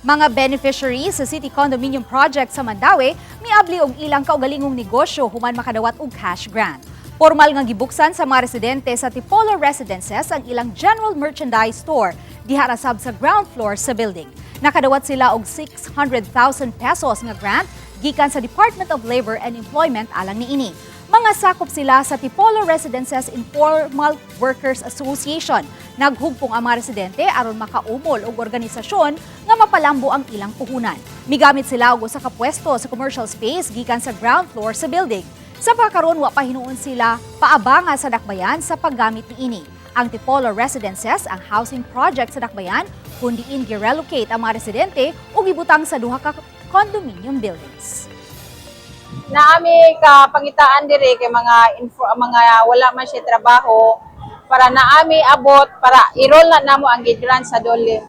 Mga beneficiaries sa City Condominium Project sa Mandaue miabli og ilang kaugalingong negosyo human makadawat og cash grant. Formal nga gibuksan sa mga residente sa Tipolo Residences ang ilang general merchandise store diha ra sab sa ground floor sa building. Nakadawat sila og 600,000 pesos nga grant gikan sa Department of Labor and Employment alang niini. Mga sakop sila sa Tipolo Residences Informal Workers Association. Naghugpong ang mga residente aron makaumol og organisasyon nga mapalambo ang ilang puhunan. Migamit sila og usa ka pwesto sa commercial space gikan sa ground floor sa building. Sa pagkaron, wa pa hinuon sila paabanga sa dakbayan sa paggamit niini. Ang Tipolo Residences ang housing project sa dakbayan kung diin gi-relocate ang mga residente ug gibutang sa duha ka condominium buildings. Naami ka pangitaan diri kay mga info, mga wala man siya trabaho para naami abot para i-roll na namo ang gigrant sa DOLE.